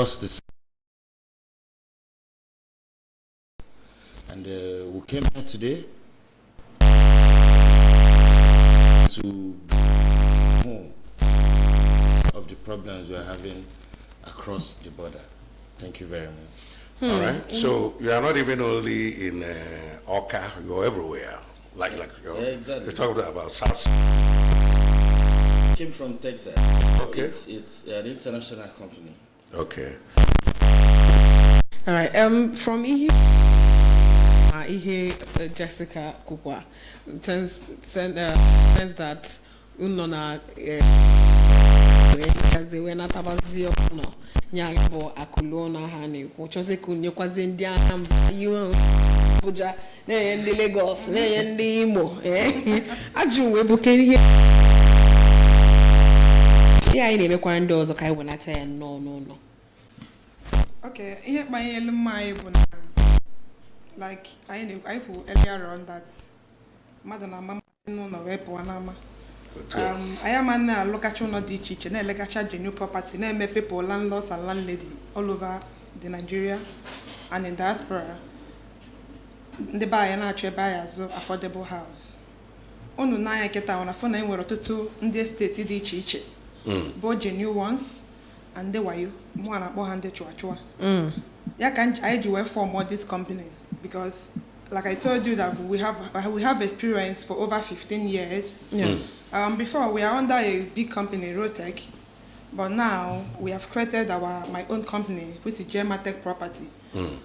Across the, and we came here today to home of the problems we're having across the border. Thank you very much. All right. So you are not even only in Awka, you're everywhere. Like you're, Yeah, exactly. You're talking about South. Came from Texas. It's an international company. Okay. All right. From ihe ihe Jessica kwukwa turns that unu na wee chazie wee natabazie ụlọ nya bụ akụluo na ha na-ekwu chọzie ka nyekwazie ndị Anambra ihe Abuja na-enye ndị Lagos na-enye ndị Imo eh, ajụ wee bukere ihe ihe anyị na-emekwara ndị ọzọ ka anyị wenata ya nnọọ n'ụlọ. Okay, ihe kpanyelu mma anyị bụ na like anyị na anyị kwuru earlier on that mmadụ na-ama mmasị n'ụlọ wee pụọ n'ama. Anyị ama na-alụkacha ụlọ dị iche iche na-elegacha genuine property na-eme people landlords and landlady all over the Nigeria and in diaspora ndị be anyị na-achọ ebe anyị azụ affordable house unu n'anya kịta ọ na-afụ na e nwere ọtụtụ ndị estate dị iche iche both genuine ones and ndị wayo mụ a na-akpọ ha ndị chụa chụa ya ka anyị ji wee form this company because, like I told you, that we have experience for over 15 years. Before, we are under a big company, Rotec, but now we have created our my own company, which is Gematech Property,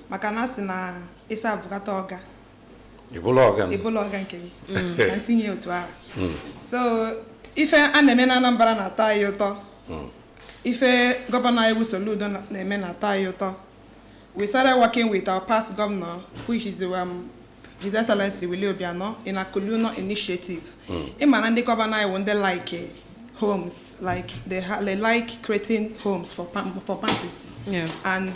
maka na asị na ịsa abụkata ọga. Ị bụla ọga m. Ebola ọga nke gị ka ntinye otu ahụ. So ife a na-eme na Anambra na-atọ anyị ụtọ, ife governor anyị bụ Soludo na-eme na-atọ anyị ụtọ. We started working with our past governor, which is His Excellency Willie Obiano, in Akuluno initiative. Ịma na ndị governor anyị wụ ndị like homes, like they like creating homes for masses. And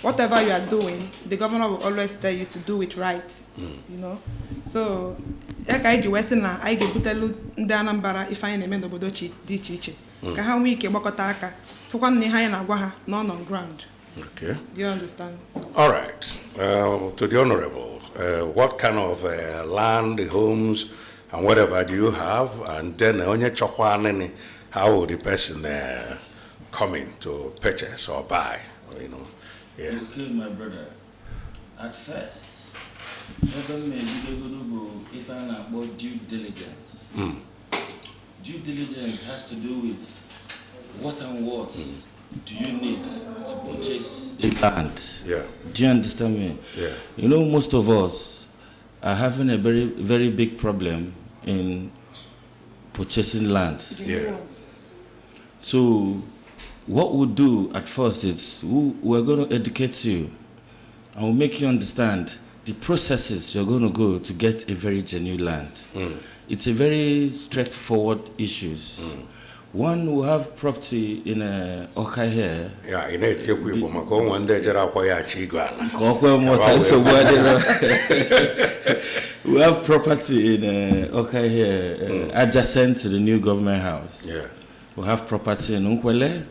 whatever you are doing, the governor will always tell you to do it right. So ya ka anyị ji wee sị na anyị ga-ebutelu ndị Anambra ife anyị na-eme n'obodo dị iche iche ka ha nwee ike gbakọta aka fụkwa na ihe anyị na-agwa ha nọ on ground. Do you understand? All right. To the Honorable, what kind of land, homes, and whatever do you have? And then, onye chọkwa nini, how will the person come in to purchase or buy? Yeah. Okay, my brother. At first, ebe m na-ebidogodo bụ ife a na-akpọ due diligence. Due diligence has to do with what and what do you need to purchase a land. Do you understand me? Yeah. Most of us are having a very, very big problem in purchasing land. The new ones. So, what we'll do at first is we're going to educate you and we'll make you understand the processes you're going to go to get a very genuine land. It's a very straightforward issues. One will have property in Awka here. Yeah, ị na-etiekwu Igbo maka onwe ndị ejere akwa ya achọ igo ala. Ka ọ kwe nghọta, nsogbu adịrọ. We have property in Awka here, adjacent to the new government house. We have property in Nkwele.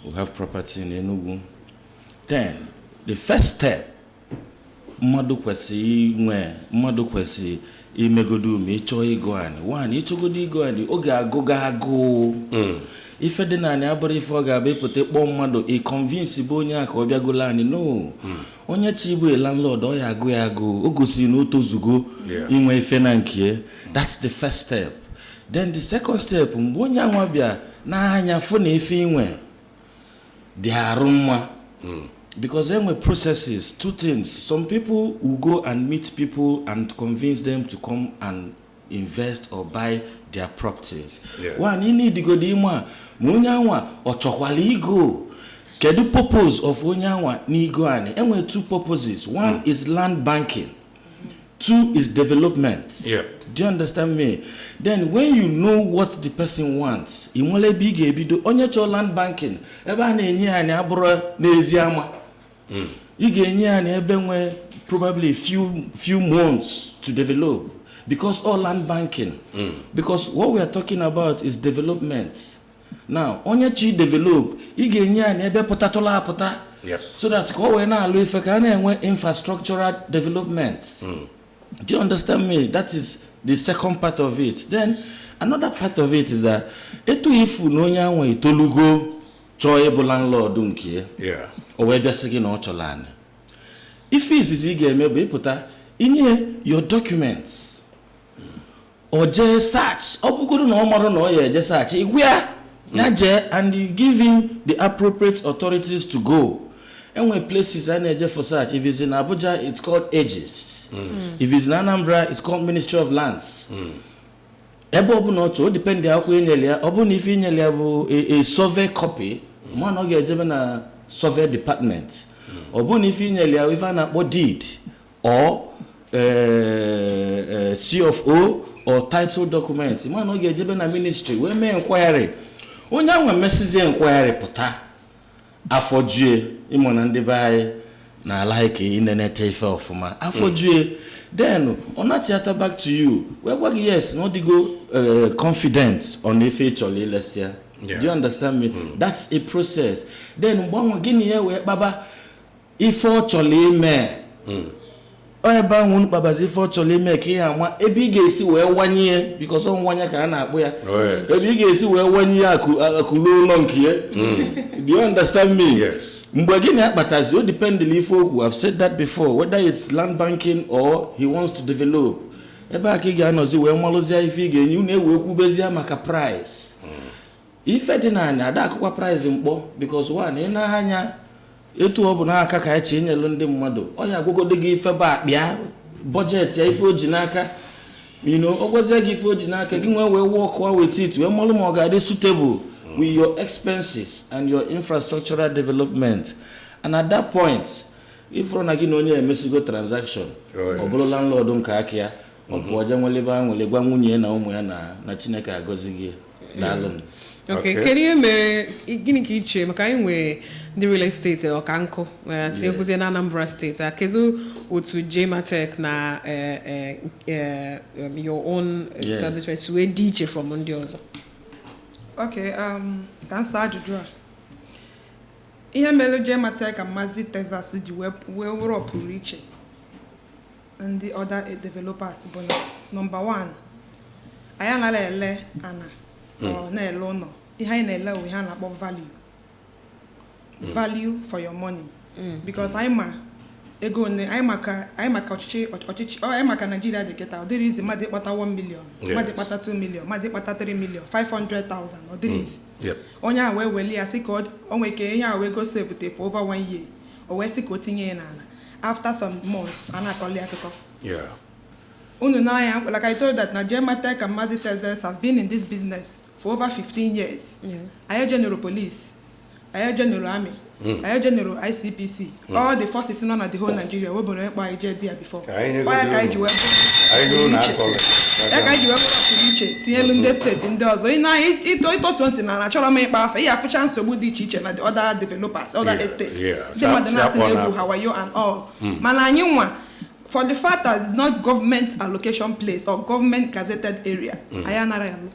We have property in Enugu. Then, the first step, mmadụ kwesịrị inwe mmadụ kwesịrị imegodo ma ịchọọ igo anị one ịchọgodo igo anị oge agụga agụụ ife dị na anị abụrụ ife ọ ga-abịa ịpụta ịkpọ mmadụ ị convince bụ onye a ka ọ bịagolo anị no onye chi bụ landlord ọ ya agụ ya agụ o gosiri na o tozugo inwe ife na nke. That's the first step. Then the second step, mgbe onye anwa bịa n'anya fụ na ife inwe dị arụ mma, because enwe processes, two things: some people will go and meet people and convince them to come and invest or buy their properties. One, ị need ịma ma onye anwa ọ chọkwala igo kedu purpose of onye anwa n'igo anị. Enwere two purposes: one is land banking, two is development. Do you understand me? Then when you know what the person wants, ị nwere ebe ị ga-ebido. Onye chọrọ land banking ebe a na-enye ya anyị abụrụ n'ezi ama ị ga-enye ya na ebe nwee probably few months to develop, because all land banking, because what we are talking about is development. Now, onye chi develop, ị ga-enye ya n'ebe pụtatụla apụta, so that ka o wee na-alụ ife ka a na-enwe infrastructural development. Do you understand me? That is the second part of it. Then another part of it is that etu ifu na onye ahụ etolugo chọọ ịbụ landlord nke ya, o wee bịasị gị na ọ chọrọ anị, ife izizi ị ga-eme bụ ịpụta inye your documents, o jee search. Ọ bụgoro na ọ marụ na ọ ya eje search, igwe ya ya jee, and you give him the appropriate authorities to go. Enwe places a na-eje for search. If it's in Abuja, it's called AGIS. If it's in Anambra, it's called Ministry of Lands. Ebe ọ bụla ọ chọrọ, o depend akwụkwọ inyere ya. Ọ bụrụ na ife inyere ya bụ a survey copy, ma na ọ ga-ejebe na survey department. Ọ bụrụ na ife inyere ya ife a na-akpọ deed or C of O or title document, ma na ọ ga-ejebe na ministry wee mee inquiry. Onye ahụ emesizie inquiry pụta, afọ jue ịmụ na ndị be anyị na-ala ka ịnenete ife ọfụma, afọ jue, then ọ nachiata back to you wee gwa gị yes, na ọ dịgo confident on ife ị chọrọ ilesịa. Do you understand me? That's a process. Then mgbanwe gịnị ya wee kpaba ife ọ chọrọ ime. Ọ ebe ahụ unu kpabazi ife ọ chọrọ ime ka ị ama ebe ị ga-esi wee wanye, because ọ nwanye ka a na-akpụ ya. Oh, yes. Ebe ị ga-esi wee wanye ya akụ akụluo ụlọ nke ya. Do you understand me? Yes. Mgbe gịnị akpatazi, o dependili ife okwu. I've said that before, whether it's land banking or he wants to develop, ebe a ka ị ga-anọzi wee malụzie ife ị ga-enye unu, ewe kwubezie maka price. Ife dị na anya ada akụkwa price mkpọ, because one, ị na-anya etu ọ bụ n'aka ka eche inyelu ndị mmadụ, ọ ya agwagodo gị ife bụ akpịa budget ya, ife o ji n'aka. Ọ gwazie gị ife o ji n'aka gị, nwee wee work with it, wee malụ ma ọ ga-adị suitable with your expenses and your infrastructural development. And at that point, ifụrụ na gị na onye emesigo transaction, ọ bụrụ landlord nke aka ya, ọ pụọ je nwere ebe ahụ nwere gwa nwunye ya na ụmụ ya na Chineke agọzi gị. Daalụ m. Okay, Okay. kedu ihe mere, gịnị ka iche maka anyị nwee ndị real estate ọka nkụ tinyekwuzie na Anambra Steeti a? Kedu otu Jmatech na your own establishment si wee dị iche from ndị ọzọ? Okay, ka m saa ajụjụ a. Ihe mere Jmatech and Mazi Texas ji wee wụrụ ọpụrụ iche na ndị other developers bụ na number one, anyị anaghị ele ana ọ na-ele ụlọ. Ihe anyị na-ele bụ ihe a na-akpọ value, value for your money, because anyị ma ego one anyị maka anyị maka ọchịchị ọ anyị maka Naijiria dị kịta. Ọ dịrị izi mmadụ ịkpata 1 million, mmadụ ịkpata 2 million, mmadụ ịkpata 3 million 500,000. Ọ dịrị izi. Onye ahụ wee weli ya sị ka o nwee ike ihe ahụ wee go save for over one year, o wee sị ka o tinye ya n'ala. After some months, a na-akọli akụkọ. Unu n'anya, like I told that na Jmatech and Mazi Texas have been in this business for over 15 years. Anyị ejenụrụ police, anyị ejenụrụ army, anyị ejenụrụ ICPC, all the forces nọ na the whole Nigeria webụrụ ịkpọ anyị jee there before. Anyị nyegodi Ọ ya ka anyị ji unu. wee Anyị nye unu iche. akọlị. Ya ka anyị ji wee bụrụ iche tinyelu ndị steeti ndị ọzọ. Ị na ịtọtụ ntị na achọrọ m ịkpa afa, ị afụcha nsogbu dị iche iche na the other developers, other estates. Ndị mmadụ Si na-asị akpọ na egwu n'afọ. ha wayo and all, mana anyị nwa, for the fact that it's not government allocation place or government gazetted area, anyị anaghị alụ.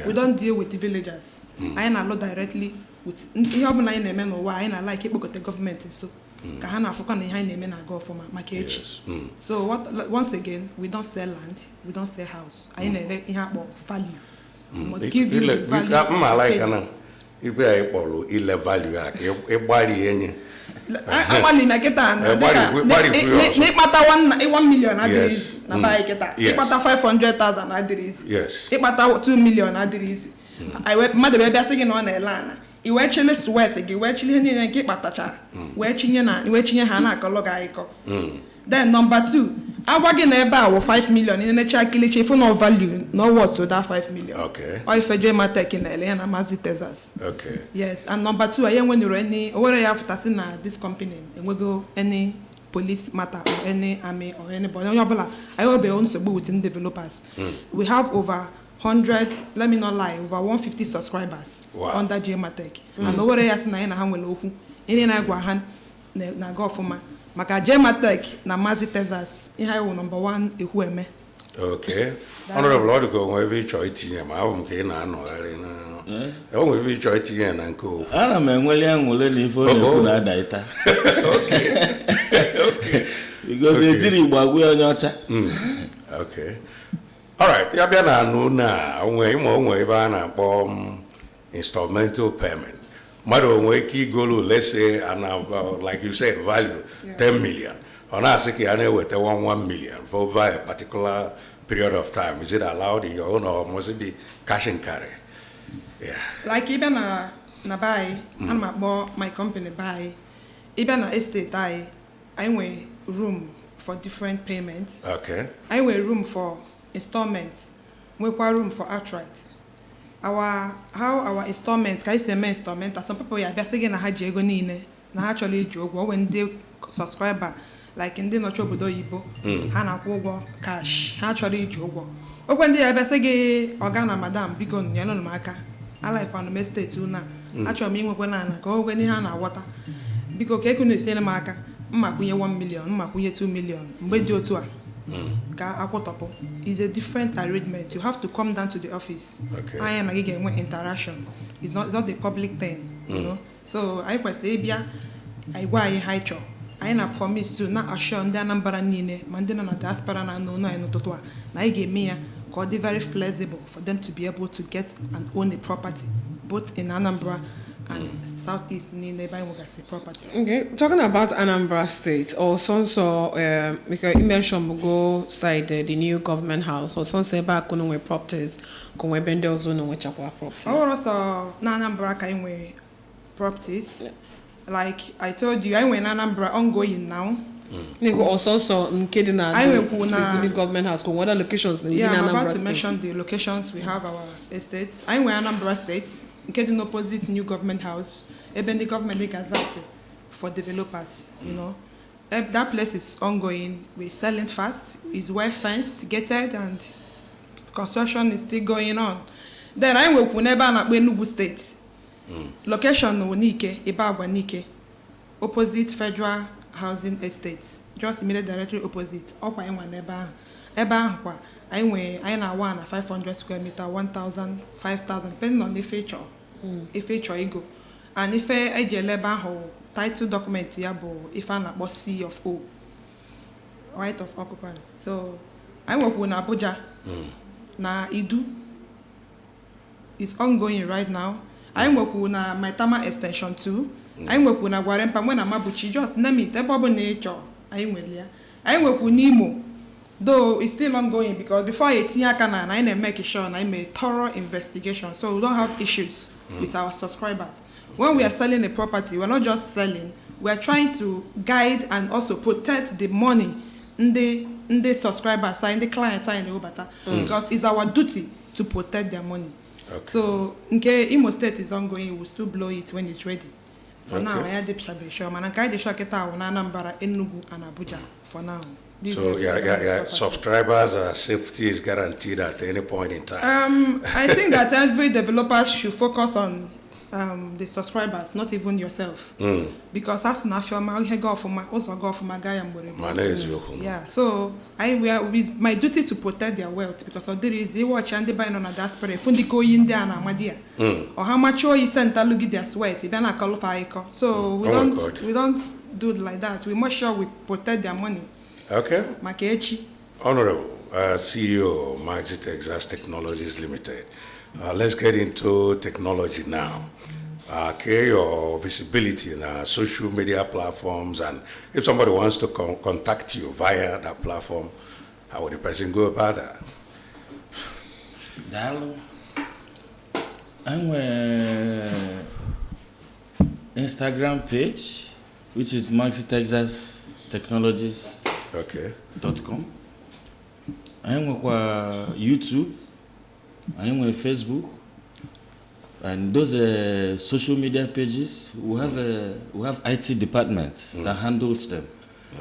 We don't deal with the villagers. Anyị na-alụ directly with ihe ọbụla anyị na-eme n'ụwa. Anyị na-like ikpokọta gọọmenti nso ka ha na-afụkwa na ihe anyị na-eme na-aga ọfụma maka echi. So what, once again, we don't sell land, we don't sell house. Anyị na-ere ihe akpọ value. We must give you the value of Mma your like penny. na ibe anyị kpọrọ ile value a ka ịgbari enye. Agbalị na kịta na Eh, dịka gbarikwu ya ọzọ. n'ịkpata 1 million adịrị izi na be anyị kịta. Ịkpata 500,000 adịrị izi. Ịkpata 2 million adịrị izi. Mmadụ wee bịa sị gị na ọ na-ele ana, i wee chili sweat gị, wee chili ihe niile nke ịkpatachara, wee chinye na wee chinye ha, na-akọlọ gị akụkọ. Then number two, agwa gị na ebe a wụ 5 million, ị na-enecha akilicha ifu na value na worth so that 5 million. Ọ ife Jmatech na-ele ya na Mazi Texas. Yes, and number two, anyị enwenụrụ any owere ya afụtasị na this company enwego any police matter or any army or anybody, onye ọbụla. Anyị nwebeghị nsogbu with ndị developers. We have over 100, let me not lie, over 150 subscribers under Jmatech, and owere ya sị na anyị na ha nwere okwu. Ihe na-agwa ha na-aga ọfụma maka Jmatech na Mazi Texas, ihe anyị wụ number one ekwu eme. Okay. Honorable, ọ dịka onwe ebe ị chọrọ itinye, ma abụ m ka ị na-anọgharị na O nwere ebe ịchọ itinye ya na nke okwu. Ana m enweli aṅụrị na ife ọ na-ekwu Oh. na-ada ịta, because ejiri Igbo agwa ya onye ọcha. Okay. All right. Ya bịa na anụ na onwe ịma onwe ebe a na-akpọ installmental payment. Mmadụ onwe ike igolu, let's say, and like you said, value 10 million. Ọ na-asị ka ya na-eweta 1 million for over a particular period of time. Is it allowed in your own or must it be cash and carry? Yeah. Like ịbịa na be anyị, ana m akpọ my company be anyị. Ịbịa na estate anyị, anyị nwee room for different payments. Anyị nwere room for installment, nwekwa room for outright. Our how our installment, ka anyị si eme installment, some people ya abịa sị gị na ha ji ego niile, na ha chọrọ iji ụgwọ. O nwere ndị subscriber, like ndị nọchi obodo oyibo, ha na-akwụ ụgwọ cash, ha chọrọ iji ụgwọ. Okwe ndị ya abịa sị gị, "Ọga na madam, biko nyelụnụ m aka, alaikwanụ m estate unu a, achọrọ m inwekwa na ana ka o nwekwe n'ihe a na-aghọta, biko ka ego na-esinyere m aka, mma kwụnye 1 million, mma kwụnye 2 million mgbe dị otu a ka akwụtọpụ." Is a different arrangement. You have to come down to the office. Anyị na gị ga-enwe interaction. It's not a public thing. So anyị kwesịrị ịbịa, anyị gwa anyị ha anyị chọrọ. Anyị na promise to na assure ndị Anambra niile, ma ndị nọ na diaspora na anụ anyị n'ụtụtụ a, na anyị ga-eme ya ka ọ dị very flexible for them to be able to get and own a property both in Anambra and Southeast niile ebe anyị nwegasị property. Okay, talking about Anambra State, or so, because you mentioned go side the new government house, or some say back on where properties, come where bende also no chakwa properties. Ọ bụrụ sọ na Anambra ka anyị nwee properties. Like I told you, anyị nwere na Anambra ongoing now. Nigga, also so nke dị na Anyị nwekwu na- the new government house, come other locations in Yeah, I'm Anambra about to State. mention the locations we have our estates. Anyị nwere Anambra State, nke dị n'opposite new government house, ebe ndị gọọmenti gazette for developers. That place is ongoing. We're selling fast. It's well fenced, gated, and construction is still going on. Then anyị nwekwu n'ebe a na-akpọ Enugu State. Location wụ Nike, Ibagwa Nike, opposite Federal Housing Estate, just immediate directly opposite. Ọkwa anyị nwa n'ebe ahụ. Ebe ahụ kwa anyị nwee, anyị na-awa na 500 square meter, 1000, 5000, depending on ife ị chọrọ, ife ị chọrọ igo. And ife eji ele ebe ahụ, title document ya bụ ife a na-akpọ C of O, right of occupancy. So anyị nwekwuru na Abuja, na Idu is ongoing right now. Anyị nwekwuru na Maitama Extension 2. Anyị nwekwuru na Gwarimpa, nwe na Mabuchi, just name it, ebe ọ bụla ị chọrọ anyị nwere ya. Anyị nwekwu n'Imo, though it's still ongoing, because before anyị etinye aka na anyị na-emeke sure na anyị mee thorough investigation so we don't have issues with our subscribers. When we are selling a property, we're not just selling, we are trying to guide and also protect the money ndị subscribers anyị, ndị clients anyị na-ewebata, because it's our duty to protect their money. So nke Imo State is ongoing. We will still blow it when it's ready. For now, anyị adịchabeghị sure, mana nke anyị dị sure kịta wụ na Anambra, Enugu and Abuja for now. These So are yeah. properties. Subscribers' safety is guaranteed at any point in time. I think that every developer should focus on the subscribers, not even yourself. Because as na afịọma ihe ga ọfụma, ụzọ ga ọfụma gaa ya mgbere. Ma na-eziokwu. Yeah, so I we are it's my duty to protect their wealth, because ọ dịrị izi ịwọchi ndị be anyị nọ na diaspora efu ndị ka oyi ndị a na-amadi ya. Ọha machi oyi sentalụ gị their sweat, bịa na akọlụfa akụkọ. So we Oh my don't God. we don't do it like that. We make sure we protect their money maka echi. Honorable CEO, Maxi Texas Technologies Limited. Let's get into technology now. Okay, your visibility in social media platforms, and if somebody wants to contact you via that platform, how would the person go about that? Daalụ. Anyị nwere Instagram page, which is maxitexastechnologies dot com. Anyị nwekwa YouTube, anyị nwere Facebook, and those social media pages, we have IT department that handles them,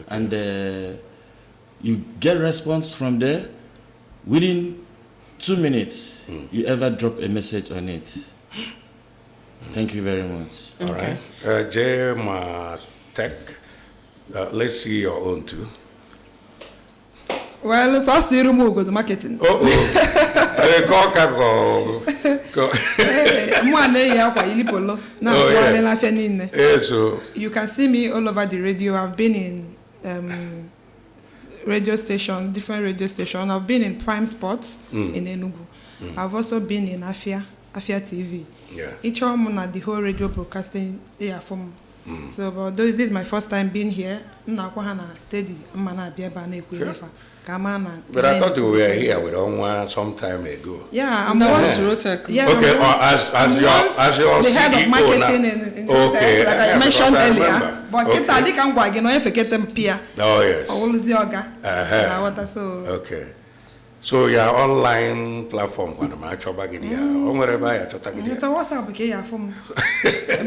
and you get response from there within 2 minutes. You ever drop a message on it. Thank you very much. All right. J Ma Tech, let's see your own too. Well, sọsọ iru m ogodo marketing. Oh. Go, go, go. Ee, Mụ na-eyi akwa yili polo na-akwụgharị n'afịa niile. So You can see me all over the radio. I've been in radio stations, different radio stations. I've been in Prime Sports in Enugu. I've also been in Afia, Afia TV. Each one na the whole radio broadcasting, yeah, from. So, but this is my first time being here. M na-akwa ha na steady, mma na-abịa ebe a na-ekwu efe ka ama na. But I thought you were here with Onwa some time ago. Yeah, I'm That once, was Rotec. Yeah, Okay, I'm once, as I'm your once as your the head of CEO marketing now. in Okay, like I yeah, mentioned because I earlier. remember. But Okay. kịta dịka m gwa gị na onye fekete m pịa, Oh yes. ọ wụlụzie ọga. Na-aghọta, so Okay. So your online platform kwana ma achọba gị dị ya. O nwere ebe anyị achọta gị dị ya? Nleta WhatsApp ka ị ya afụ m,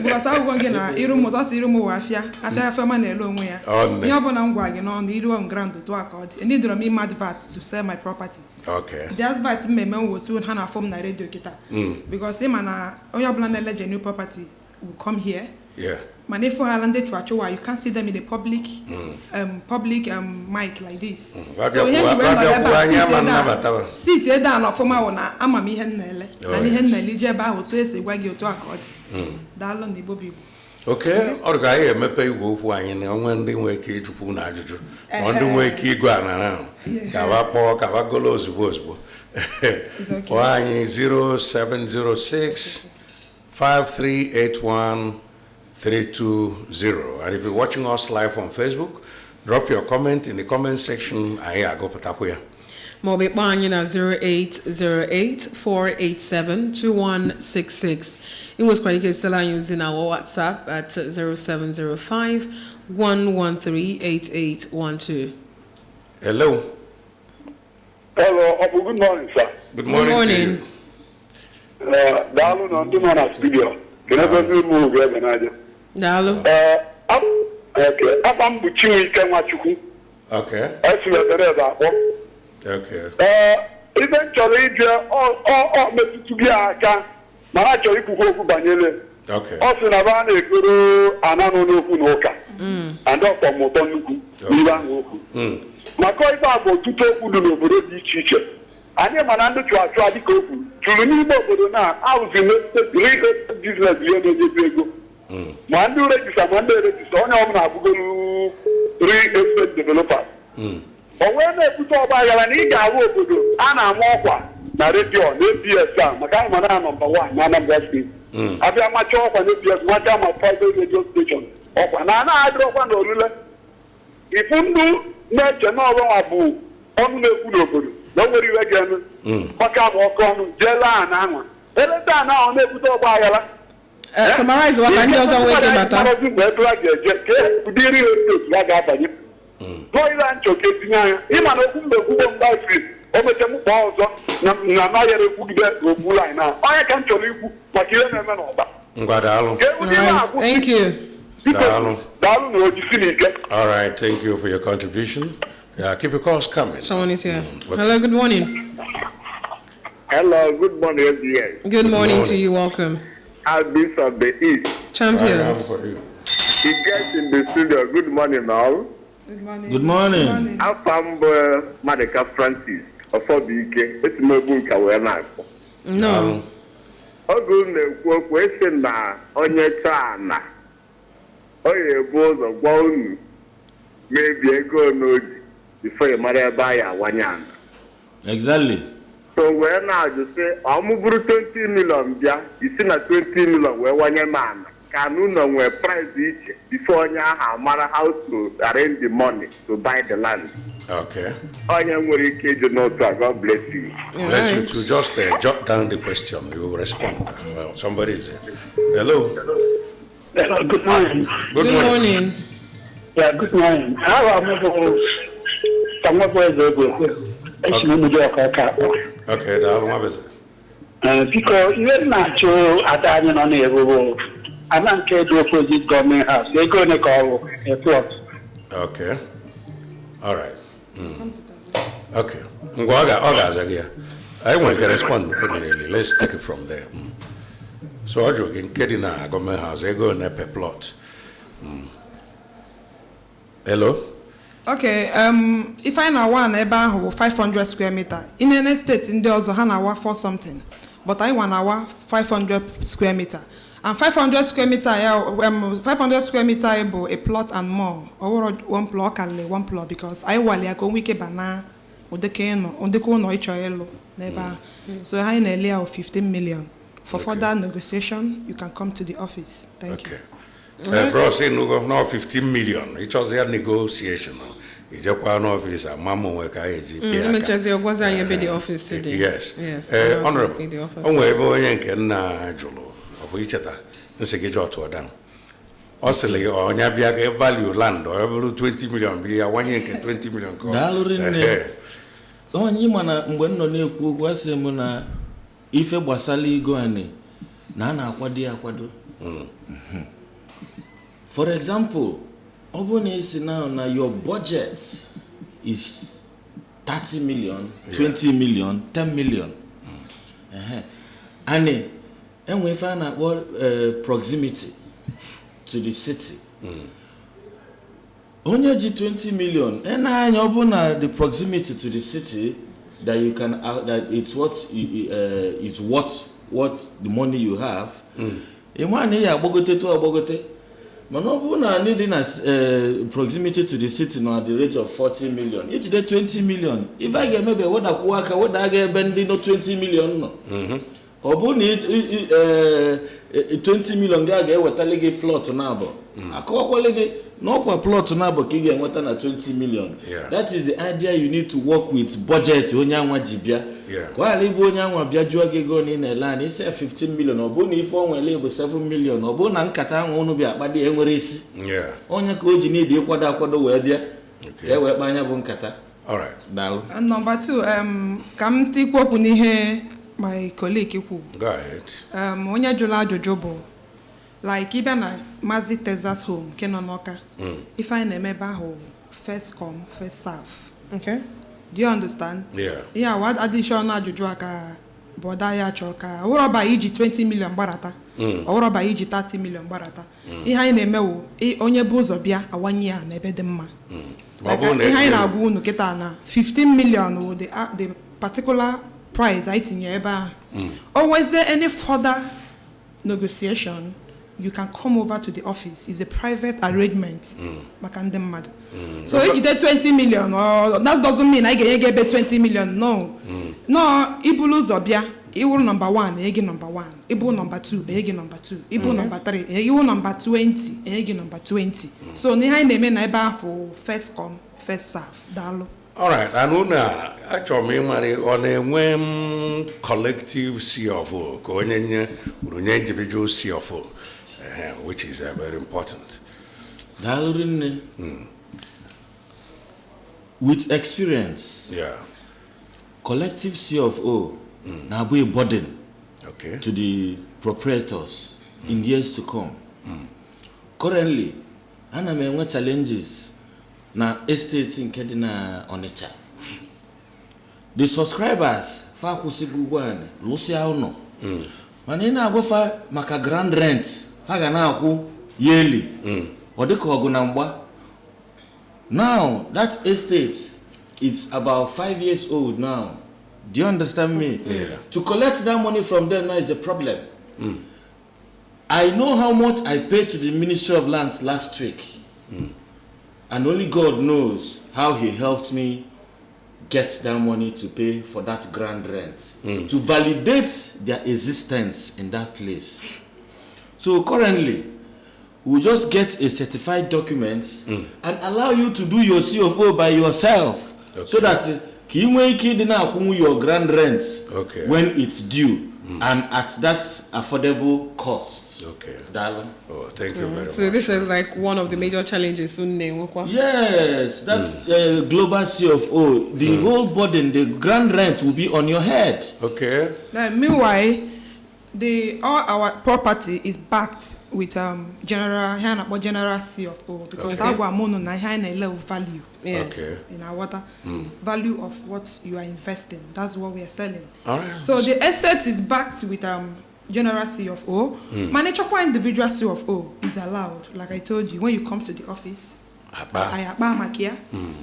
because agwụgwọ gị na iru m sọsọ iru m wụ afịa afịa, afịa ọma na-ele onwe ya. Ọ nne. Ihe ọbụla m gwa gị n'ọnụ iru on ground, otu a ka ọ dị. Ndị dọrọ m ime advert to sell my property. The advert mmemme m wotu ha na-afụ m na redio kịta, because ị ma na onye ọbụla na-ele genuine property will come here. Mana ịfụ hala ndị chụachụwa, you can't see them in a public mic like this. So ihe m ji wee nọrọ ebe Babịakwuo a anyị ama sit nnabata ba. sit ede a n'ọfụma wụ na ama m ihe m na-ele na ihe m yes. na-ele ije ebe ahụ, otu esi gwa gị, otu a ka ọ dị. Daalụ na Igbo bụ Igbo. Okay, ọ dị ka anyị emepe igwe okwu anyị na onwe ndị nwee ike ịjụkwu na ajụjụ ma ndị nwee ike igwe anara ahụ ka ba kpọọ ka ba golo ozugbo ozugbo. It's okay. Kpọọ anyị 0706 5381 320, and if you're watching us live on Facebook, drop your comment in the comment section. Anyị agụpụtakwu ya. Maọbụ ịkpọ anyị na 08084872166. Ị nwekwara ike sitela anyị ozi na WhatsApp at 0705 1138812. Hello. Hello, Ọpụ, good morning, sir. Good morning, Morning. to you. Daalụ na ndị nọ na studio. Kedụ ebe m ugwu ebe n'aja? Daalụ. Okay, afa m bụ Chinwike Nwachukwu. Esi m ebere ebe akpọ. Ibe m chọrọ ịjụ ọ metụtụ gị aka, mana a chọrọ ikwukwu okwu banyere. Ọ sị na be a na-ekpere ana nọ n'okwu na ụka. And ọkpọ m ụtọ nnukwu n'ibe ahụ okwu. Maka ibe a bụ ọtụtụ okwu dị n'obodo dị iche iche. Anyị ma na ndị chụ achụ a dịka okwu juru n'ime obodo na ahụzi real estate business, ihe na-enyezi ego, ma ndị register ma ndị register, onye ọbụla abụgolu real estate developer. O wee na-ebute ọgba aghara na ị ga-ahụ obodo a na-ama ọkwa na redio na ABS a, maka anyị ma na number one na Anambra State. Abịa macha ọkwa na ABS, macha ma private radio station ọkwa na anaghị adịrị ọkwa na olule ifu ndụ na-eche na ọrụ bụ ọnụ na-ekwu n'obodo na o nwere iwe ga-eme ọka bụ ọkụ ọnụ jee laa ana anwa eleta ana ahụ na-ebute ọgba aghara. Summarize wa ka ndị ọzọ nwee ike bata. Mgbe ebe a ga-eje ka ụdị real estate ya ga-abanye gụọ ile nchọ ka etinye anya ịma na okwu mgbe kwugbo mgbe o mecha m kpọọ ọzọ na anaghị ekwugide okwu line na onye ka m chọrọ ikwu maka ihe na-eme n'ọba. Ngwa, daalụ. Ka ụdị ihe All right. akwụsị. Thank you. Biko, Daalụ. Daalụ na ojisi n'ike. All right, thank you for your contribution. Yeah, keep your calls coming. Someone is here. Okay. Hello, good morning. Hello, good morning, ABS. Good morning to morning. you. Welcome. Albis of the East. Champions. For you. The guest in the studio, good morning all. Good morning. Good morning. Afa m bụ Madika Francis Ọfọbụike, esi m egbu nka wee na-akpọ. No. Oge unu na-ekwu okwu, esi na onye chọọ ana, ọ ga-ebu ụzọ gwa unu mebie ego n'oji before ị mara ebe a ya awanye ana. So wee na-ajụ sị, ọ mụ bụrụ 20 million bịa isi na 20 million wee wanye m ana ka na ụlọ nwee price iche before onye ahụ amara how to arrange the money to buy the land. Onye nwere ike ịjụ n'otu a. God bless you. All Bless you right. to just jot down the question. You will respond. Well, somebody is here. Hello. Hello, good morning. Good Good morning. morning. Yeah, good morning. Aha m bụ Samuel Eze Egwekwe. Esi m Ụmụdị Ọka Ọka akpọ. Okay, daalụ nwa. Biko, ihe m na-achụ ada anyị nọ na-eru bụ ana nke dị opposite Government House. Ego ole ka ọ bụ a plot? Okay. All right. Okay. Ngwa, ọ ga-aza gị ya. Anyị nwere ike respond immediately. Let's take it from there. So ọ jụrụ gị nke dị na Government House, ego one per plot. Hello? Okay, ife anyị na-awa na ebe ahụ bụ 500 square meter. Inene steeti ndị ọzọ, ha na-awa 4 something. But anyị nwa na-awa 500 square meter, and 500 square meter ya, 500 square meter anyị bụ a plot and more. Ọ wụrụ one plot, ọ karịrị one plot, because anyị wali ya ka o nwee ike bana ụdịka ịnọ, ụdịka ụlọ ịchọ ịlụ n'ebe ahụ. So anyị na-ele ya 15 million. For further negotiation, you can come to the office. Thank you. Okay. Bros, ịnụgo nọ 15 million. Ịchọzi ya negotiation, ijekwa n'ọfịs ama m onwe ka anyị eji pịa aka. Emechazie, ọ gwazi anyị ebe the office dị. Yes. Yes. Honorable, the office. o nwere ebe onye nke nna jụrụ, ọ bụ icheta nsị gị jụ ọtụ ọdan. Ọ sịrị gị onye bịa ka value land, ọ bụrụ 20 million bụ ya wanye nke 20 million ka ọ- Daalụ rinne. Onye ma na mgbe m nọ na-ekwu okwu, asị m na ife gbasara igo anị na a na-akwado ya akwado. For example, ọ bụrụ na isi now na your budget is 30 million, 20 million, 10 million. Anị enwe ife a na-akpọ proximity to the city. Onye ji 20 million ene anya, ọ bụ na the proximity to the city that you can that it's what it's what the money you have, ịma na ị ya agbagote tụ agbagote. Mana ọ bụrụ na anyị dị na proximity to the city nọ at the rate of 40 million, ijide 20 million, ife a ga-emebe, wedakwuo aka weda aga ebe ndị nọ 20 million nọ. Ọ bụrụ na 20 million gị a ga-ewetali gị plot na-abụ, akọwakwala gị na ọkwa plot na-abụ ka ị ga-enweta na 20 million. That is the idea. You need to work with budget onye anwa ji bịa, ka ọ ghara ịbụ onye anwa bịa jụọ gị ego na ị na-ele anya isi 15 million, ọ bụrụ na ife ọ nwere bụ 7 million, ọ bụrụ na nkata ahụ unu bịa akpado ya enwere isi. Onye ka o ji n'idi ịkwado akwado wee bịa ka e wee kpaa anya bụ nkata. All right. Daalụ. And number two, ka m tikwu okwu n'ihe my colleague kwu. Go ahead. Onye jụrụ ajụjụ bụ like ịbịa na Mazi Texas Home nke nọ n'Ọka, ife anyị na-eme ebe ahụ, first come, first serve. Do you understand? Yeah. Ihe awa adịghị ọnụ ajụjụ a ka bọda ya chọọ ka ọwụrọba iji 20 million gbarata, ọwụrọba iji 30 million gbarata. Ihe anyị na-eme wụ onye bụ ụzọ bịa, awanye ya n'ebe dị mma. Ma ọ bụrụ na Ihe anyị ego- na-agwa unu kịta na 15 million wụ the particular price anyị tinye ebe ahụ. O nwezie any further negotiation, you can come over to the office. It's a private arrangement maka ndị mmadụ. So ijide 20 million or that doesn't mean anyị ga-enye gị ebe 20 million. No, ibulu ụzọ bịa, iwuru number 1, enye gị number 1; ịbụ number 2, enye gị number 2; ịbụ number 3, enye iwu number 20, enye gị number 20. So n'ihe anyị na-eme na ebe ahụ, first come, first serve. Daalụ. All right, and unu a, achọrọ m ịmara, ọ na-enwe m collective C of O ka onye nye unu nye individual C of O, which is very important. Daalụ rinne. With experience, collective C of O na-abụ a burden to the proprietors in years to come. Currently, ana m enwe challenges na estate nke dị na Onitsha. The subscribers fa akwụsịgo ụgwọ anị, lụsịa ụlọ, mana ị na-agwafa maka ground rent fa ga na-akwụ yearly, ọ dịka ọgụ na mgba. Now that estate, it's about 5 years old now. Do you understand me? Yeah. To collect that money from them now is a problem. I know how much I paid to the Ministry of Lands last week, and only God knows how he helped me get that money to pay for that ground rent to validate their existence in that place. So currently, we'll just get a certified document and allow you to do your C of O by yourself, so that ka ị nwee ike ịdị na-akwụnwu your ground rent when it's due and at that affordable cost. Daalụ. Oh, thank you very So much. this is like one of the major challenges unu na-enwekwa. Yes, that's global C of O. The whole burden, the ground rent will be on your head. Then meanwhile, the all our property is backed with general, ihe a na-akpọ general C of O, because agwa m unu na ihe anyị na-ele bụ value. In our water value of what you are investing, that's what we are selling. All right. So the estate is backed with general C of O. Mana ịchọkwa individual C of O is allowed. Like I told you, when you come to the office, Akpa. anyị akpa maka ya.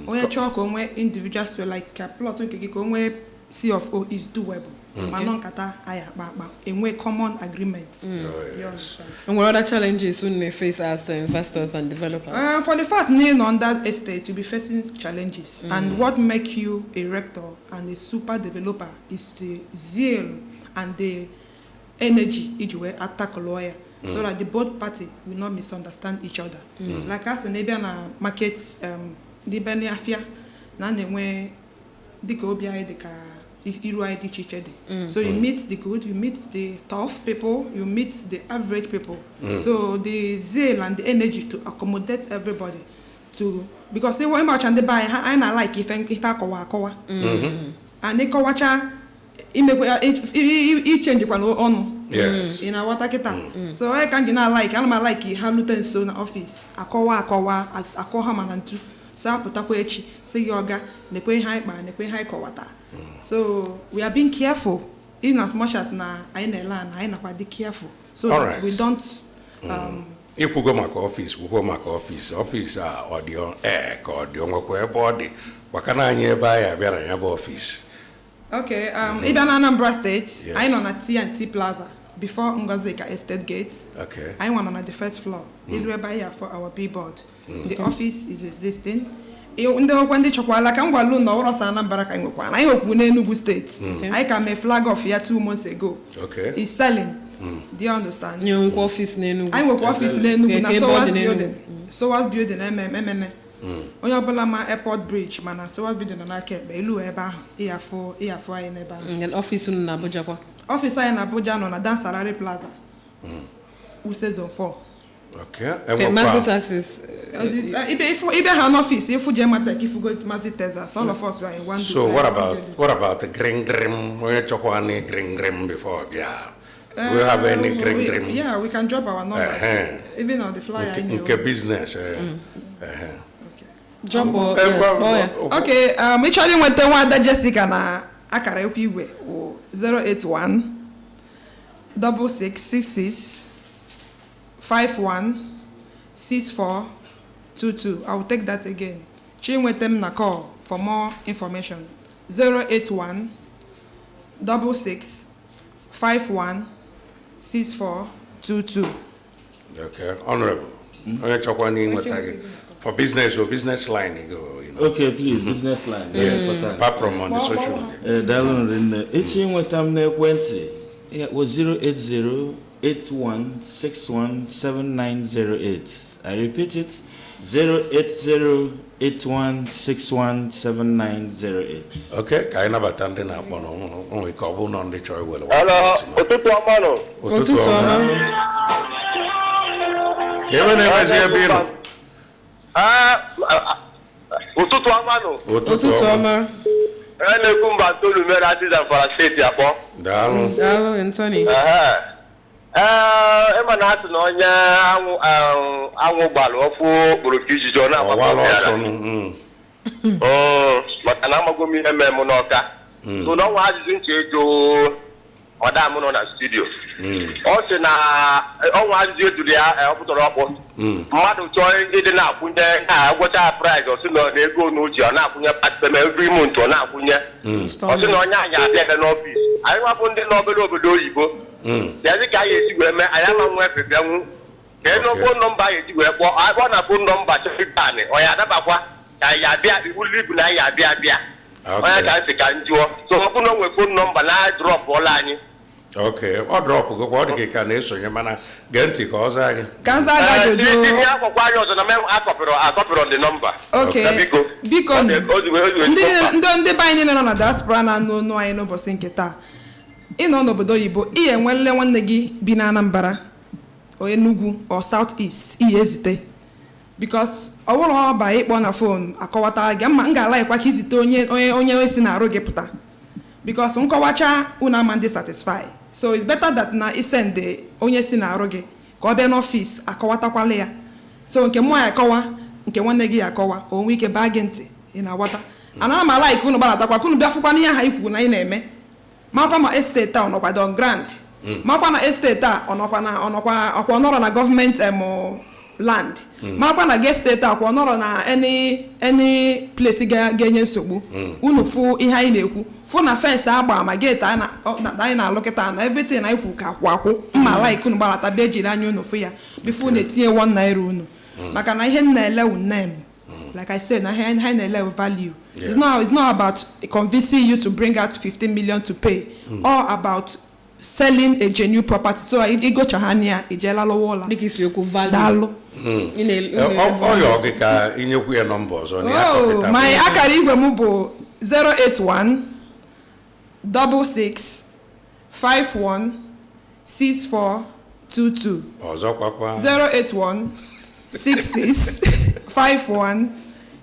Onye chọọ ka o nwee individual C, like ka plot nke gị ka o nwee C of O is doable. Ma nọ nkata anyị akpa akpa enwe common agreement. Oh, You yes. understand? And what other challenges unu na-face as investors and developers? For the fact na ị nọ on that estate, you'll be facing challenges. And what make you a rector and a super developer is the zeal and the energy iji wee attack lawyer, so that the both party will not misunderstand each other. Like us na ịbịa na market, ndị be n'afịa na a na-enwe dịka obi anyị dị ka iru anyị dị iche iche dị. So you meet the good, you meet the tough people, you meet the average people. So the zeal and the energy to accommodate everybody to, because ịwa ịmacha ndị be anyị ha anyị na-like ife akọwa akọwa and ịkọwacha imekwa ichenjikwa n'ọnụ. Ị na-aghọta kịta? So onye ka m ji na-alike, ana m alike ha lute nso na ọfịs, akọwa akọwa akọ ha mana ntu so apụtakwa echi si gị, "Ọga, nekwe ihe anyị kpa, nekwe ihe anyị kọwata." So we are being careful in as much as na anyị na-ele ana anyị nakwa dị careful so All that right. we don't Ikwugo maka ọfịs, kwukwo maka ọfịs. Ọfịs a, ọ dị ee ka ọ dị onwekwa ebe ọ dị gbakana anyị ebe anyị abịa na ya bụ ọfịs? Okay, ịbịa na Anambra State, anyị nọ na T&T Plaza before Ngozika Estate Gate. Anyị nwa nọ na the first floor. Ilu ebe anyị afọ our billboard. The office is existing. Ndị ọkwa ndị chọkwala ka m gwalụ na ọwụrọ sọ Anambra ka anyị nwekwa. Anyị nwekwu n'Enugu Steeti. Anyị ka mee flag off ya 2 months ago. It's selling. Do you understand? Nye nkwa ọfịs n'Enugu. Anyị nwekwa ọfịs n'Enugu na Ka ebe ọ SOAS dị n'Enugu? Building. SOAS Building MM MN. Onye ọbụla ma Airport Bridge, mana SOAS Building nọ n'aka ekpe ilu ebe ahụ, ịyafụ anyị n'ebe ahụ. And ọfịs unu na Abuja kwa? Ọfịs anyị na Abuja nọ na Dan Sarari Plaza, Wuse Zone 4. Okay, Maxi Taxis. Ịbịa ha n'ọfịs, ịfụ Jematek, ịfụgo Maxi Texas, all of us were in one So one what about building. what about the green green? Onye chọkwa ni green green before bịa, do you have any green green? Yeah, we can drop our numbers even on the flyer. Nke nke business, eh. Okay. Drop or yes, kpọọ ya. Okay, ị chọrọ inweta nwada Jessica na akara ekwu igwe wụ 081 6666 51 64 22. I will take that again. Chi nweta m na call for more information, 081 66 51 64 22. Okay, honorable, onye chọkwa ni nweta gị for business or business line, you go. Okay, please, business line. Very important. Apart from on the social media. Ee, daalụ rinne. Echi nweta m n'ekwentị ya wụ 08081617908. I repeat it, 08081617908. Okay, ka anyị nabata ndị na-akpọ na o nwere ike ọ bụrụ na ndị chọrọ iwere. Hello, ụtụtụ ọma nụ. Ụtụtụ ọma. Ka ebe na-emezi ebe ị nọ? Ah, ụtụtụ ọma nụ. Ụtụtụ ọma. E na-ekwu mba ntolu mere asị Zamfara Steeti akpọ. Daalụ. Daalụ, Anthony. Ehe. Ee, ịma na asị na onye anwụ anwụ gbalụ ọfụ okporoko ijiji ọ na-agbakọ ọwala ọbịara. ọsọ nụ. Oo, maka na amago m ihe mee m n'Ọka. So na ọnwa ajụjụ nche ịjụ madam nọ na studio. Ọ sị na ọnwa ajụjụ ejuru ya, ọ pụtara ọkpụ. Mmadụ chọọ ịdị na-akwụnye na-agwọcha price, ọ sị na ego n'uji ọ na-akwụnye part payment every month, ọ na-akwụnye. Ọ sị na onye anyị abịa ebe n'ọfịs anyị nwapụ ndị n'obere obodo oyibo bịazi ka anyị esi wee mee anyị ama nwa efe bịanwu ka enu phone number anyị eji wee kpọọ akpọ na phone number chọrọ ọ ya adabakwa ka anyị abịa iwuli ibu na anyị abịa abịa. Onye ka m sị ka m jụọ, so ọ bụrụ na o nwee phone number na dropụọla anyị. Okay, ọ dropụgokwa, ọ dị ka ị ka na-esonye, mana gee ntị ka ọ zaa gị. Ka m zaa gị ajụjụ. Tinye akwụkwọ anyị ọzọ na m akọpịrọ the number. Okay. Na biko. Biko. Ọ dị- o ji wee- o ji wee ndị stop. ndị be anyị niile nọ na diaspora na-anụ onu anyị n'ụbọchị nke taa, ịnọ n'obodo oyibo, ị enwelele nwanne gị bi na Anambra o Enugu or South East, ihe ezite, because ọ bụrụ ọba ịkpọ na phone akọwata gị mma, m ga-alaikwa ka izite onye si na-arụ gị pụta, because nkọwacha unu ama ndị satisfy. So it's better that na isend onye si na-arụ gị ka ọ bịa n'ọfịs akọwatakwala ya. So nke mụ ya akọwa, nke nwanne gị ya akọwa, o nwee ike baa gị ntị. Ị na-aghọta? Ana m alaiki unu gbadatakwa ka unu bịa fụkwa n'ihe ha ikwu na anyị na-eme, makwa ma estate a ọ nọkwa don grand, makwa na estate a ọ nọkwa na ọ nọkwa ọkwa ọ nọrọ na gọọmenti em land, makwa na estate akwa ọ nọrọ na any place ga-enye nsogbu. Unu fụ ihe anyị na-ekwu, fụ na fence agba ma gate anyị na-alụ kịta na everything anyị kwu ka akwụ akwụ mma. Like unu gbarata bịa ejiri anya unu fụ ya before unu etinye ₦1 unu, maka na ihe m na-ele wụ name. Like I said, na ihe anyị na-ele wụ value. It's not about convincing you to bring out 15 million to pay or about selling a genuine property. So igocha ha ya ijela lụwa ụlọ. Dịka isi okwu, value. Daalụ. Ị na- Ọ yọọ gị ka inyekwu ya nọmba ọzọ na ya Oh, kọpịta. my akara igwe m bụ 081 66 51 64 22. Ọzọ kwakwa. 081 66 51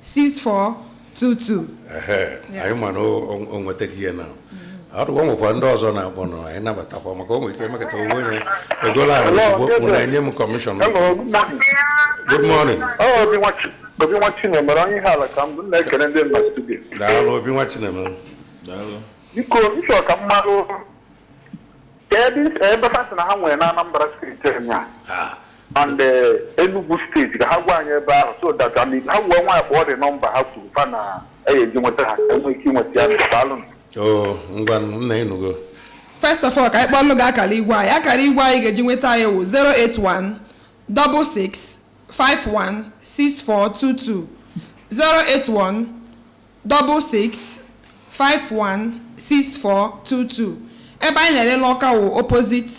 64 22. Ehe, anyị ma na o nwetaghị ihe na ọdụ. O nwekwa ndị ọzọ na-akpọ nụ, anyị nabatakwa, maka o nwere ike emekọta onwe onye egola ala ozugbo unu enye m commission. Hello, good morning. Good morning. Ọ Obi nwa Chinemere, onye ihe ala ka m na-ekele ndị na studio. Daalụ, Obi nwa Chinemere. Daalụ. Biko, m chọrọ ka m marụ ka ebe ha sị na ha nwere na Anambra Steeti anya Ha. and Enugu Steeti, ka ha gwa anyị ebe ahụ so that I mean, ha wee nwaanyị kpọọ dị nọmba ha kwuru fa na eji nweta ha, ka enwee ike inweta ya. Daalụ. O ngwa, nna, ịnụgo. First of all, ka anyị kpọọlụ gị akara igwe anyị. Akara igwe anyị ga-eji nweta anyị wụ 081 66 51 6422, 081 66 51 6422. Ebe anyị na-ele n'Ọka wụ opposite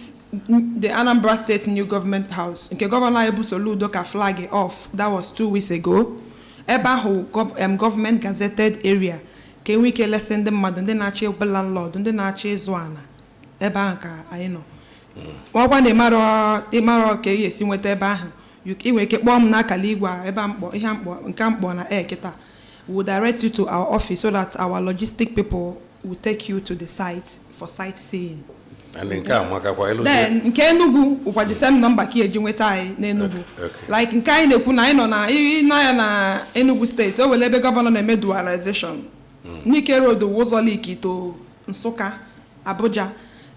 the Anambra State New Government House nke gọvanọ anyị bụ Soludo ka flag off. That was 2 weeks ago. Ebe ahụ government gazetted area ka enwee ike lesi ndị mmadụ, ndị na-achọ ịbụ landlord, ndị na-achọ ịzụ ana. Ebe ahụ ka anyị nọ. Ọkwa na ịmarọ ka ị ga-esi nweta ebe ahụ, ị nwere ike kpọọ m n'akara igwe a, ebe a mkpọ ihe a mkpọ nke a mkpọ na air kịta. Will direct you to our office so that our logistic people will take you to the site for sightseeing. And nke a makakwa ịlụzie. Then nke Enugu bụkwa the same number ka ị eji nweta anyị n'Enugu. Like nke anyị na-ekwu na anyị nọ na ị ya na Enugu Steeti, o were ebe gọvanọ na-eme dualization, Nike Road wụ ụzọ link to Nsụka, Abuja.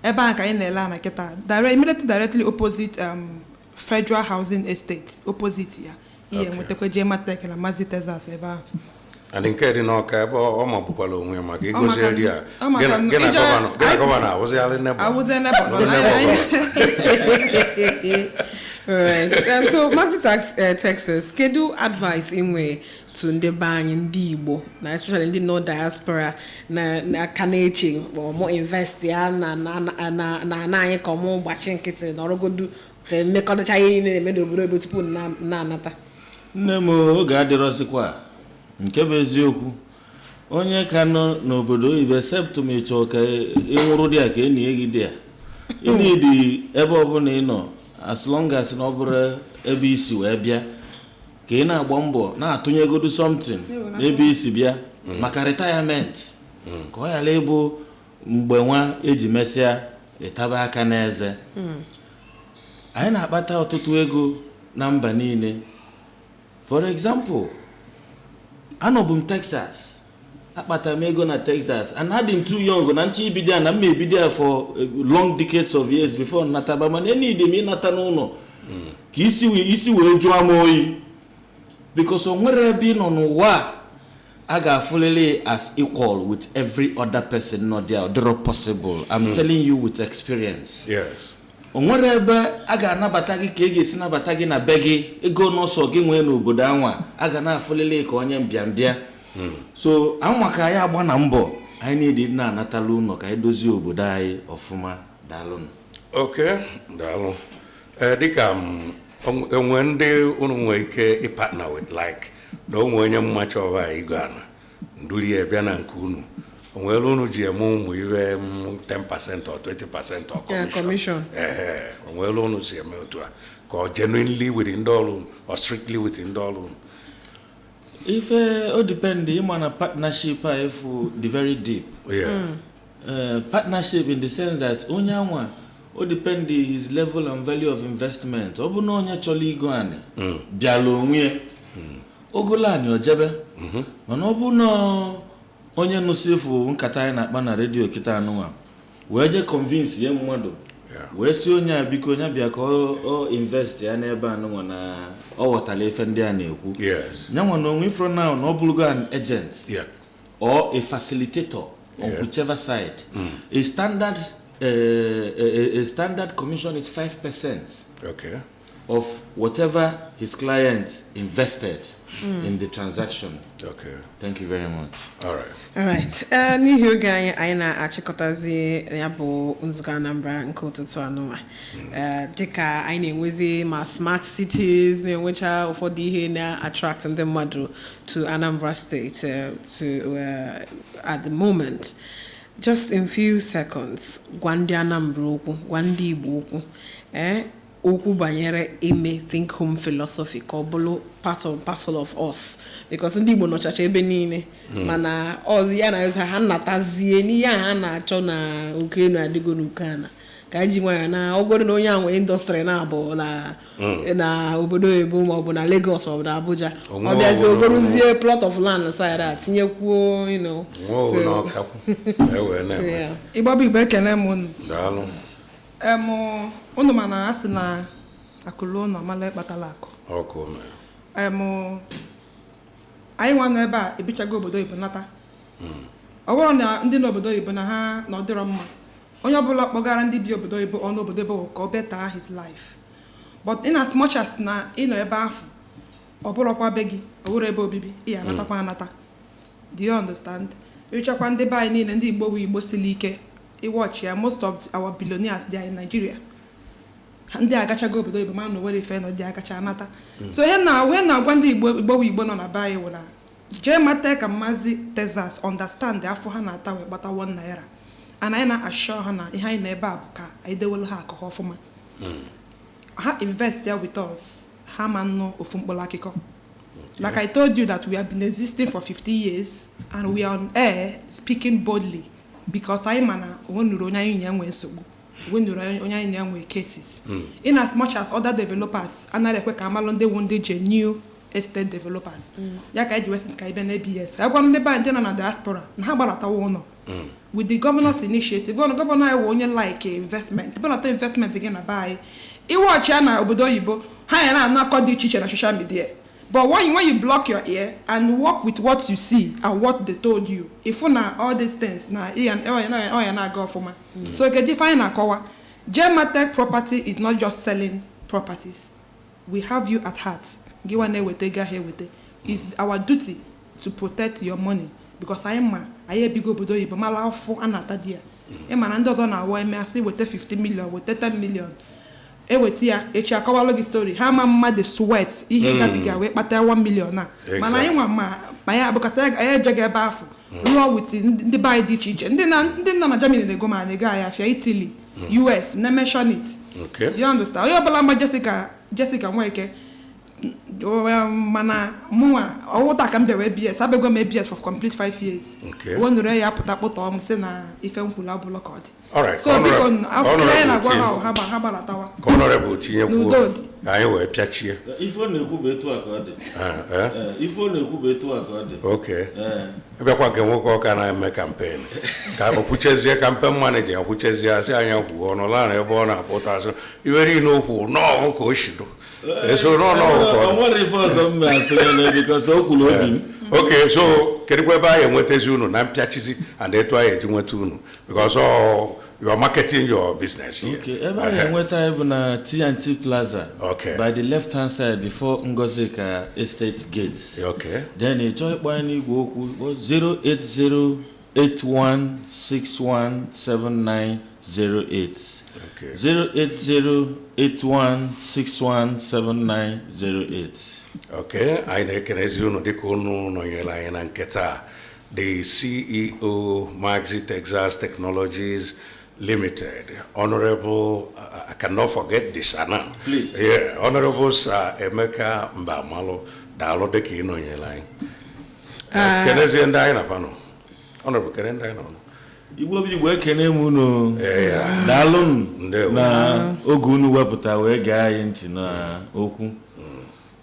Ebe ahụ ka anyị na-ele ana kịta, immediately directly opposite Federal Housing Estate, opposite ya ihe. Nwetakwa Jema Matek na Mazi Texas ebe ahụ. And nke dị n'Ọka, ebe ọ magbukwala onwe ya maka Ọ igozi eri a. ọ maka Gị na gọvanọ awụzigharị neighbour. Awụzie neighbour. Ndị neighbour. Alright. So Maxi Tax, Texas, kedu advice ị nwere to ndị be anyị, ndị Igbo, na especially ndị nọ diaspora na ka na-eche ọmụ invest ya na anyị, ka ọmụ gbachi nkịtị nọrọgodu te mmekọrịta ihe niile na-eme n'obodo ebe tupu na-anata? Nne m, oge adịrọzikwa. Nke bụ eziokwu, onye ka nọ n'obodo oyibo, except ma ị chọọ ka ị nwụrụ dị ya ka enyi gị dị ya ịnịdị, ebe ọbụla ị nọ, as long as na ọ bụrụ ebe isi wee bịa, ka ị na-agba mbọ na-atụnyegodu something n'ebe isi bịa maka retirement, ka ọ ghara ịbụ mgbe nwa eji mesịa ịtaba aka n'eze. Anyị na-akpata ọtụtụ ego na mba niile. For example, anọbụ m Texas, akpatara m ego na Texas, and adị m too young na nchọ ibido ya na mma ebido ya for long decades of years before nnataba. Mana enide m ịnata n'ụlọ ka isi wee jụọ m oyi, because o nwere ebe ị nọ n'ụwa a, a ga-afụlili as equal with every other person nọ there. Ọ dịrọ possible. I'm telling you with experience. O nwere ebe a ga-anabata gị ka e ga-esi nabata gị na be gị. Ego n'ọsọ gị nwee n'obodo anwa, a ga na-afụlili ka onye mbịambịa. So anwa ka anyị agba na mbọ anyị niile na-anatala ụlọ ka anyị dozie obodo anyị ọfụma. Daalụnụ. Ok, daalụ. Ee, dịka m enwe ndị unu nwee ike ịpartner with, like na onwe onye mmacha ọba igo ana nduri ya bịa na nke unu, onwere unu ji eme ụmụ ihe m 10% or 20% or Yeah, commission. Ee, onwere unu si eme otu a, ka ọ genuinely with ndị ọrụ unu or strictly with ndị ọrụ unu? Ife o depend. Ịma na partnership a efu dị very deep. Partnership in the sense that onye anwa, o depend his level and value of investment. Ọ bụ na onye chọrọ igo anị bịala onwe ya, ogolo anị ojebe. Mana ọ bụ na onye nụsịfụ nkata anyị na-akpa na redio kịta anụnwa wee jee convince ye mmadụ. Wee sị onye a, biko, onye bịa ka ọ invest ya n'ebe a nụnwa na ọ ghọtara ife ndị a na-ekwu. Nyanwa na onwe ifro now na ọ bụrụgo an agent or a facilitator on whichever side. A standard commission is 5% of whatever his client invested in the transaction. Thank you very much. All right. Alright, n'ihi oge anyị, anyị na-achịkọtazi ya bụ nzukọ Anambra nke ụtụtụ anụnwa. Dịka anyị na-enwezi ma smart cities, na-enwecha ụfọdụ ihe na-attract ndị mmadụ to Anambra State to at the moment, just in few seconds, gwa ndị Anambra okwu, gwa ndị Igbo okwu, okwu banyere ime think home philosophy ka ọ bụrụ part of parcel of us, because ndị Igbo nọchacha ebe niile, mana ọzi ya na ha natazie n'ihe a ha na-achọ na oke enu adịgo n'uko ana ka anyị ji nwayọ na ọgọdụ na onye a nwere industry na-abụ na obodo oyibo, maọbụ na Lagos, maọbụ na Abuja, Onwe ọ bịazie obodo. Ogorozie plot of land side a tinyekwuo. Nwa owu n'ọka ewee So, na-eme. yeah. Igbo bụ Igbo, ekele m unu. Daalụ. Em, unu ma na a sị na akụlụ ụlọ mala ịkpatala akụ. Ọkụ mee. Em, anyị nwa nọ ebe a ebichago obodo oyibo nata. Ọ bụrụ na ndị n'obodo oyibo na ha na ọ dịrọ mma, onye ọbụla kpọgara ndị bi obodo oyibo ọ n'obodo oyibo ka ọ better his life, but in as much as na ị nọ ebe ahụ, ọ bụrụkwa be gị, ọ bụrụ ebe obibi, ị ya anatakwa anata. Do you understand? Ịchọkwa ndị be anyị niile, ndị Igbo bụ Igbo siri ike iwọchi ya. Most of our billionaires, they are in Nigeria. Ndị agachago obodo oyibo ma na owere ife nọ dị agacha anata. So ihe na wee na-agwa ndị Igbo, Igbo bụ Igbo nọ na be anyị wụ na jee mata ka Mazi Texas understand afọ ha na-ata wee gbata ₦1, and anyị na-assure ha na ihe anyị na ebe a bụ ka anyị dewelu ha akụ ha ọfụma. Ha invest there with us, ha ma nnụ ofu mkpụrụ akụkọ. Like I told you that we have been existing for 50 years and we are on air speaking boldly because anyị ma na onwe nụrụ onye anyị na-enwe nsogbu, onwe nụrụ onye anyị na-enwe cases. In as much as other developers anaghị ekwe ka amalụ ndị wu ndị genuine estate developers, ya ka anyị ji wesị ka anyị bịa na ABS agwa ndị be anyị ndị nọ na diaspora na ha gbalatawa ụlọ with the governor's initiative. Governor anyị wụ onye like investment, belata investment gị na be anyị. Iwọchi ya na obodo oyibo, ha ya na-anụ akọ dị iche iche na social media, but when you block your ear and work with what you see and what they told you, ifu na all these things na ọ ya na-aga ọfụma. So kedu ife anyị na-akọwa? Gematech Property is not just selling properties. We have you at heart. Gị nwa na-eweta ego ahụ eweta, it's our duty to protect your money because anyị ma anyị ebigo obodo oyibo mara afụ a na-ata di ya. Ị ma na ndị ọzọ na-awọ eme asị weta 50 million, weta 10 million, eweta ya echi akọwalụ gị story ha ma mmadụ sweat ihe gabiga wee kpata 1 million a. Mana anyị nwa ma ya abụkasị anyị ejeghị ebe afụ rụọ with ndị be anyị dị iche iche, ndị na ndị nọ na Germany na-ego ma anyị ego anyị afịa Italy, US na mention it. You understand? Onye ọbụla ma Jessica, Jessica Nweke, mana mụnwa ọwụta ka m bịa wee ABS, abịago m ABS for complete 5 years. Onwe nụrụ ya apụta kpụtọ m sị na ife m kwuru abụlọ ka ọ dị. All right. So biko, afọ anyị na-agwa Honorable ha gbalatawa. Ka Honorable tinyekwuo. N'udo dị. Ka anyị wee pịachie. Ife ọ na-ekwu bụ etu a ka ọ dị. Ah, eh? Ee, ife ọ na-ekwu bụ etu a ka ọ dị. Ee. Ịbịakwa nke nwoke ọka na-eme campaign, ka ọ kwuchezie, campaign manager akwuchezie, asị anya kwuo ọnụ laa na ebe ọ na-apụta asị iwe niile okwu nọọ ka o shido eso nọọ nọọ ka ọ O nwere ife ọzọ m na-atụnyere because o kwuru obi m. Okay, so kedụkwa ebe anyị enwetazi unu na mpịachizi and etu anyị eji nweta unu, because all you are marketing your business here. Okay, ebe anyị enweta anyị bụ na T&T Plaza. By the left hand side before Ngozika Estate Gate. Then ị chọọ ịkpọ anyị n'igwe okwu, kpọọ 08081617908. 08081617908. Okay, anyị na-ekenezi unu dịka unu nọnyere anyị na nke taa. The CEO, Maxi Texas Technologies Limited, Honorable, I cannot forget this now. Please. Yeah, Honorable Sir Emeka Mbamalu, daalụ dịka ị nọnyere anyị. Kenezie ndị anyị na-afanụ. Honorable, kene ndị anyị nọ. Igbo bụ Igbo, ekene m unu. Yeah. Daalụnụ Ndewo. na oge unu wepụta wee gee anyị ntị na okwu.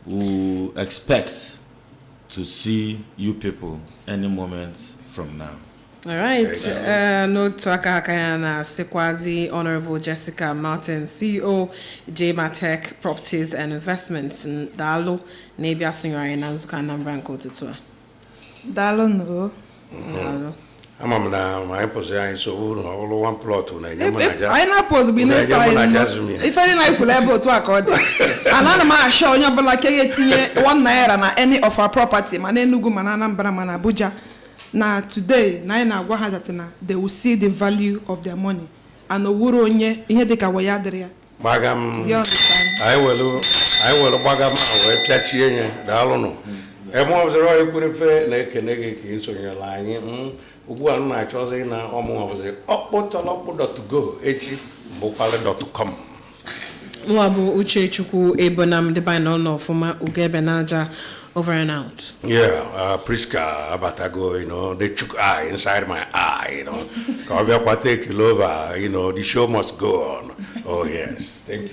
We expect to see you people any moment from now. Alright, n'otu aka aka ya na-asịkwazi Honorable Jessica Martin, CEO Jmatech Properties and Investments, daalụ na ịbịa sonyere anyị na nzukọ Anambra nke ụtụtụ a. Daalụ nụ. Daalụ. Ama m na ma anyị pụsị anyị so unu ọbụrụ one plot na-enye mụ na ja Anyị na-apụ ozugbo ị na-eso na-enye mụ na anyị Jasmine. nọ. Ife niile anyị kwuru ebe otu a ka ọ dị ana ana m achọ onye ọbụla ka ga-etinye ₦1 na any of our property, ma na Enugu, ma na Anambra, ma na Abuja, na today na anyị na-agwa ha that na they will see the value of their money and owuru onye ihe dịka waya dịrị ya. Gbaga m. Do you understand? Anyị welu gbaga m a wee pịachie nye. Daalụnụ. Eme ọzọrọ ekwurefe na-ekene gị ka ị sonyere anyị. Ugbu a m na-achọzi na ọmụ ọbụzi ọkpụtọlọkpụ dot go echi mbụkwalị dot com. Mụwa bụ Uchechukwu Ebonam debe anyị n'ụlọ ọfụma ugebe n'aja. Over and out. Yeah, Priska abatago, they took eye inside my eye. Ka ọ bịakwa take over, the show must go on. Oh yes, thank you.